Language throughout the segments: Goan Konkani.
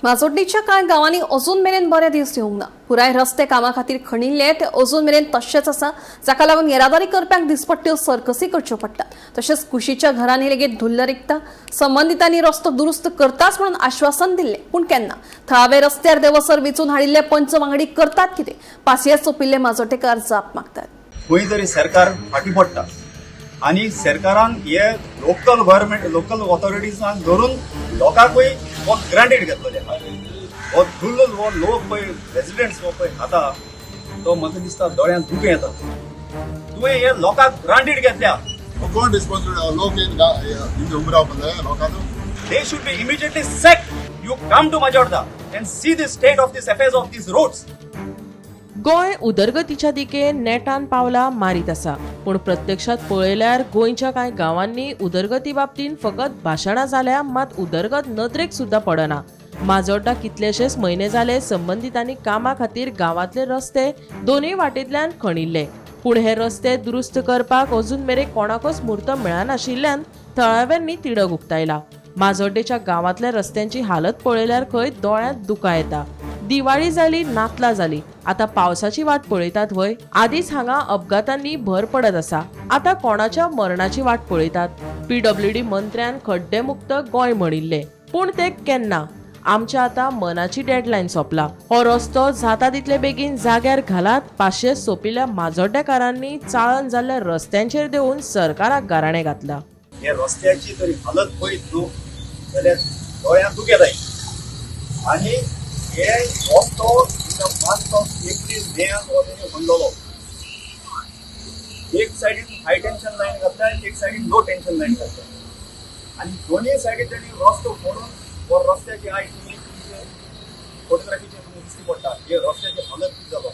माजोड्डीच्या कांय गांवांनी अजून मेरेन बरे दीस येवंक ना. पुराय रस्ते कामा खातीर खणिल्ले ते अजून मेरेन तशेच आसा, जाका लागून येरादारी करप्यांक दिसपट्ट्यो सर्कसी करच्यो पडटात. तशेंच कुशीच्या घरांनी लेगीत धुल्ल रिगता. संबंदितांनी रस्तो दुरुस्त करताच म्हणून आश्वासन दिल्लें, पूण केन्ना? थळावे रस्त्यार देवसर वेंचून हाडिल्ले पंच वांगडी करतात कितें? पासियेंस सोंपिल्ले माजोड्डेकार जाप मागतात. खंय तरी सरकार फाटीं पडटा आनी सरकारान हे लोकल गव्हर्मेंट, लोकल ऑथॉरिटीजांक धरून लोकांकूय हो ग्रांटेड घेतलेले आहा. हो धुल्ल हो लोक पळय, रेजिडेंट्स हो पळय खाता, तो म्हाका दिसता दोळ्यांत दुकां येता. तुवें हे लोकांक ग्रांटेड घेतल्या. कोण रिस्पॉन्सिबल? लोक इंग उबे रावपाक जाय लोकांक. They should be immediately sacked. You come to Majorda and see the state of this affairs of these roads. Goa उदरगतीच्या दिकेन नेटान पावलां मारीत आसा, पूण प्रत्यक्षात पळयल्यार गोंयच्या कांय गांवांनी उदरगती बाबतींत फकत भाशणां जाल्या, मात उदरगत नदरेक सुद्दां पडना. माजोड्डा कितलेशेच म्हयने जाले संबंदितांनी कामा खातीर गांवांतले रस्ते दोनूय वाटेंतल्यान खणिल्ले, पूण हे रस्ते दुरुस्त करपाक अजून मेरेन कोणाकच म्हूर्त मेळनाशिल्ल्यान थळाव्यांनी तिडक उक्तायला. माजोड्डेच्या गांवांतल्या रस्त्यांची हालत पळयल्यार खंय दोळ्यांत दुकां येता. दिवाळी जाली, नातलां जाली, आता पावसाची वाट पळयतात व्हय? आदीच हांगा अपघातांनी भर पडत आसा, आता कोणाच्या मरणाची वाट पळयतात? पीडब्ल्यूडी मंत्र्यान खड्डेमुक्त गोंय म्हणिल्ले, पूण ते केन्ना? आमच्या आता मनाची डेडलायन सोंपला. हो रस्तो जाता तितले बेगीन जाग्यार घालात. पाशयेंस सोंपिल्ल्या माजोड्डेकारांनी चाळण जाल्ल्या रस्त्यांचेर देंवून सरकाराक गाराणें घातलां. हे रस्त्याची तरी हालत पळयत न्हू जाल्यार दोळ्यांत दुख येता. आनी हे रस्तो in the month of April, मेयान हो तेणी म्हणलेलो. एक सायडीन हाय टेन्शन लायन घातल्या, एक सायडीन लो टेन्शन लायन घातल्या आनी दोनूय सायडीन तेणी रस्तो फोडून हो रस्त्याची आयज तुमी तुमचे फोटोग्राफीचे तुमकां दिश्टी पडटा, हे रस्त्याची हालत कितें जालो.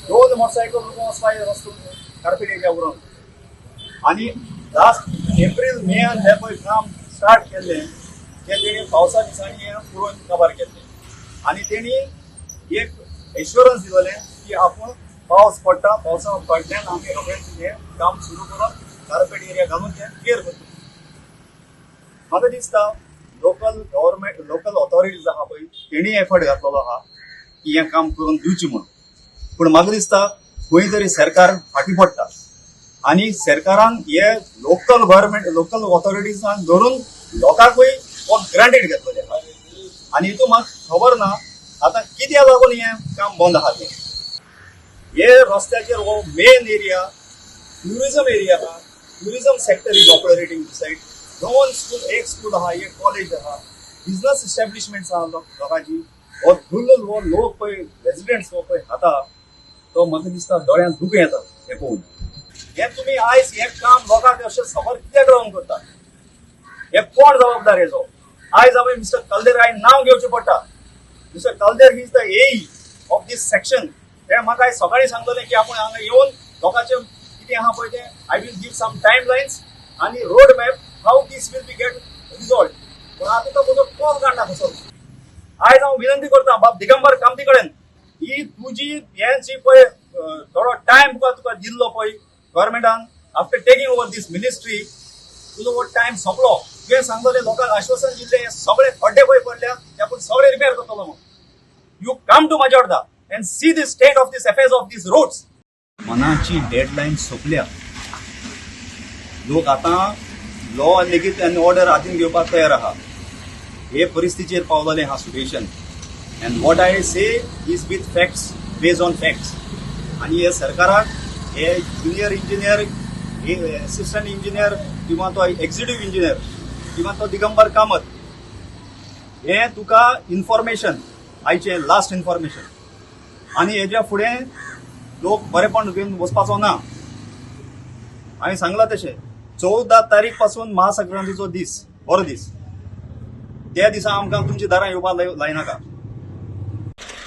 दोन मोटरसायकल वचपा रस्तो कार्पेट एरिया उरोन. आनी लास्ट एप्रील मेयान हे पळय काम स्टार्ट केल्लें, ते तेणी पावसा दिसांनी हें पुरोवन काबार केल्लें. आनी तेणी एक एश्योरन्स दिलेलें की आपूण पावस पडटा, पावसा पडल्यान आमी रोखडेच हें काम सुरू करून कार्पेट एरिया घालून तें क्लियर करतले. म्हाका दिसता लोकल गव्हर्मेंट, लोकल ऑथॉरिटीज आहा पळय, तेणी एफर्ट घातलेलो आहा की हें काम करून दिवचें म्हणून, पूण म्हाका दिसता खंय तरी सरकार फाटीं पडटा आनी सरकारान हे लोकल गव्हर्मेंट, लोकल ऑथॉरिटीजांक धरून लोकांकूय हो ग्रांटेड घेतलेले आहा. आनी हितून म्हाका खबर ना आतां कित्याक लागून हें काम बंद आहा तें. हे रस्त्याचेर हो मेन एरिया, ट्युरिझम एरिया आहा. Tourism sector is operating side. दोन स्कूल, एक स्कूल आहा, एक कॉलेज आहा, बिझनस इस्टॅब्लिशमेंट्स आहा लोकांची. हो धुल्ल हो लोक पळय, रेजिडेंट्स हो पळय खाता, तो म्हाका दिसता दोळ्यांत दुकां येता हें पळोवन. हें तुमी आयज हें काम लोकांक अशें सफर कित्याक रावन करता? हे कोण जबाबदार हेजो? आयज हांवें मिस्टर कल्देर हांवें नांव घेवचें पडटा. Mister Caldeira is the AE of this section. ते म्हाका आयज सकाळीं सांगलेलें की आपूण हांगा येवन लोकांचें कितें आहा पळय तें I will give some time lines आनी road map how this will be get resolve. पूण आतां तो म्हजो कॉल काडना कसो. आयज हांव विनंती करता बाब दिगंबर कामती कडेन, ही तुजी हें जी पळय थोडो टायम तुका दिल्लो पळय गव्हर्मेंटान after taking over this ministry, तुजो हो टायम सोंपलो. तुवें सांगलेलें, लोकांक आश्वासन दिल्लें, हे सगळे खड्डे पळय पडल्या ते आपूण सगळे रिपेर करतलो म्हणून. You come to Majorda and see the state of this affairs of these roads. मनाची डेडलायन सोंपल्या. लोक आतां लॉ लेगीत आनी ऑर्डर हातीन घेवपाक तयार आहा. हे परिस्थितीचेर पावलेलें आहा situation and what I say is with facts, based on facts. आनी हे सरकाराक हे ज्युनियर इंजिनियर, हे असिस्टंट इंजिनियर किंवा तो एक्झिक्युटिव्ह इंजिनियर किंवा तो दिगंबर कामत, हे तुका इन्फॉर्मेशन आयचें लास्ट इन्फॉर्मेशन. आनी हेज्या फुडें लोक बरेपण घेवन वचपाचो ना. हांवें सांगलां तशें, 14 तारीख पासून महासंक्रांतीचो दीस बरो दीस. त्या दिसा आमकां तुमच्या दारां येवपाक लायनाका.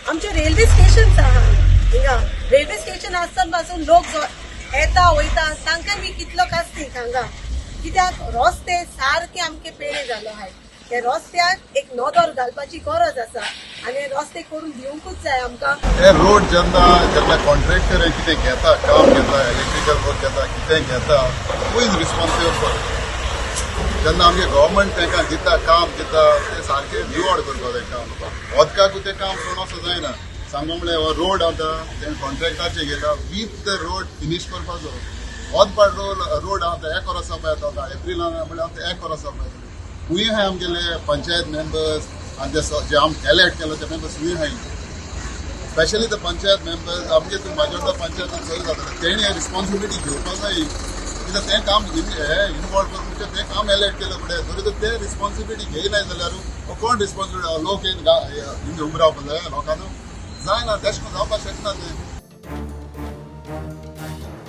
आमचे रेल्वे स्टेशन आहा हिंगा. रेल्वे स्टेशन आसतना पासून लोक जो येता वयता तांकां बी कितलो कास्तीक हांगा, कित्याक रस्ते सारके आमके पेणे जालो आहाय. हे रस्त्याक एक नदर घालपाची गरज आसा आनी हे रस्ते करून दिवंकूच जाय आमकां. हे रोड जेन्ना जेन्ना कॉन्ट्रॅक्टर कितें घेता, काम घेता, इलेक्ट्रिकल वर्क घेता, कितें घेता, who is responsible for? जेन्ना आमगे गव्हर्मेंट तांकां दिता काम दिता तें सारकें निवड करपाक जाय काम. उदकाकूय तें काम सोडोंक जायना. सांगो म्हणल्यार हो रोड आतां तें कॉन्ट्रॅक्टाचेर घेयला वीथ the road finish करपाचो. अर्द रोड रोड आतां एक वरस जावपा येता, आतां एप्रिलान म्हणल्यार आतां एक वरस जावपा येता. खूंय आहाय आमगेले पंचायत मेंबर्स आनी ते जे आम एलेक्ट केले ते मेंबर्स खूंय आहाय, स्पेशली the panchayat members. आमगे तूं म्हाज्या पंचायत चड जाता, तेणी रिस्पॉन्सिबिलिटी घेवपाक जाय, कित्याक तें काम हें इनवॉल्व करून म्हणजे तें काम एलेक्ट केलें फुडें जरी तर ते रिस्पॉन्सिबिलिटी घेयनाय जाल्यार कोण रिस्पॉन्सिबिलिटी? लोक हिंगा उबे रावपाक जाय लोकांक जायना, तेश करून जावपाक शकना तें.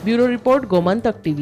Bureau report, Gomantak TV.